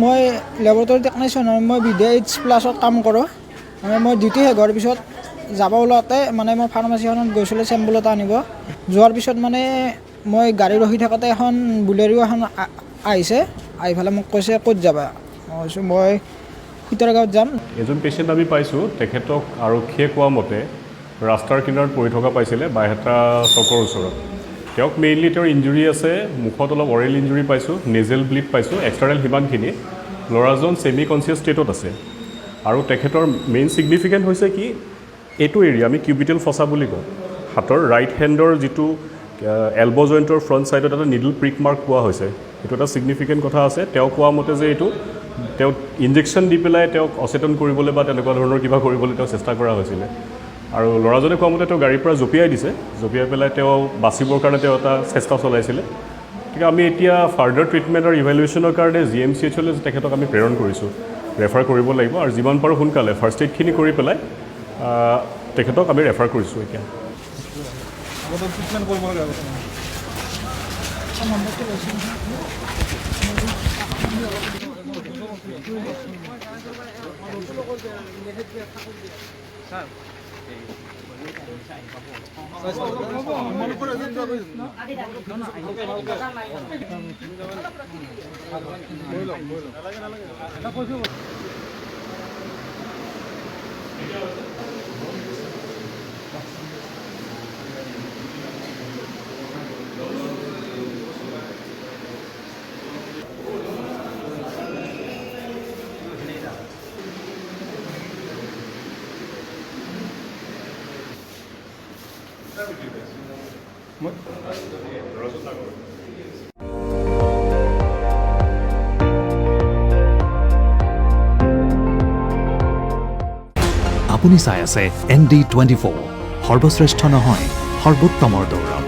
মই laboratory technician হয়। মই বিদ্যা এইচ প্লাছত কাম কৰোঁ। মানে মই ডিউটি শেষ হোৱাৰ পিছত যাব ওলাওঁতে মানে মই ফাৰ্মাচীখনত গৈছিলোঁ চেম্পুল এটা আনিব। যোৱাৰ পিছত মানে মই গাড়ী ৰখি থাকোঁতে এখন বুলেৰো এখন আহিছে। আহি পেলাই মোক কৈছে, ক'ত যাবা? মই কৈছোঁ, মই সূতাৰগাঁৱত যাম। এজন পেচেণ্ট আমি পাইছোঁ। তেখেতক আৰক্ষীয়ে কোৱা মতে ৰাস্তাৰ কিনাৰত পৰি থকা পাইছিলে বাইহাটা চকৰ ওচৰত। তেওঁক মেইনলি তেওঁৰ ইঞ্জুৰি আছে, মুখত অলপ অৰেল ইঞ্জুৰি পাইছোঁ, নেজেল ব্লিড পাইছোঁ, এক্সটাৰ্নেল সিমানখিনি। ল'ৰাজন ছেমি কনচিয়াছ ষ্টেটত আছে আৰু তেখেতৰ মেইন ছিগনিফিকেণ্ট হৈছে কি, এইটো এৰিয়া আমি কিউবিটেল ফচা বুলি কওঁ, হাতৰ ৰাইট হেণ্ডৰ যিটো এল্ব জইণ্টৰ ফ্ৰণ্ট ছাইডত এটা নিডল প্ৰিক মাৰ্ক পোৱা হৈছে। সেইটো এটা ছিগনিফিকেণ্ট কথা আছে। তেওঁ কোৱা মতে যে এইটো তেওঁক ইনজেকশ্যন দি পেলাই তেওঁক অচেতন কৰিবলৈ বা তেনেকুৱা ধৰণৰ কিবা কৰিবলৈ তেওঁ চেষ্টা কৰা হৈছিলে। আৰু ল'ৰাজনে কোৱা মতে তেওঁ গাড়ীৰ পৰা জঁপিয়াই দিছে, জঁপিয়াই পেলাই তেওঁ বাচিবৰ কাৰণে তেওঁ এটা চেষ্টা চলাইছিলে। গতিকে আমি এতিয়া ফাৰ্ডাৰ ট্ৰিটমেণ্ট আৰু ইভেলুৱেশ্যনৰ কাৰণে জিএমচিএইচলৈ তেখেতক আমি প্ৰেৰণ কৰিছোঁ। ৰেফাৰ কৰিব লাগিব আৰু যিমান পাৰোঁ সোনকালে ফাৰ্ষ্ট এইডখিনি কৰি পেলাই তেখেতক আমি ৰেফাৰ কৰিছোঁ এতিয়া। ট্ৰিটমেণ্ট কৰিব লাগে আগতে। নম্বৰটো লৈছোঁ। আপুনি চাই আছে এনডি 24, সৰ্বশ্ৰেষ্ঠ নহয়, সৰ্বোত্তমৰ দৌৰত।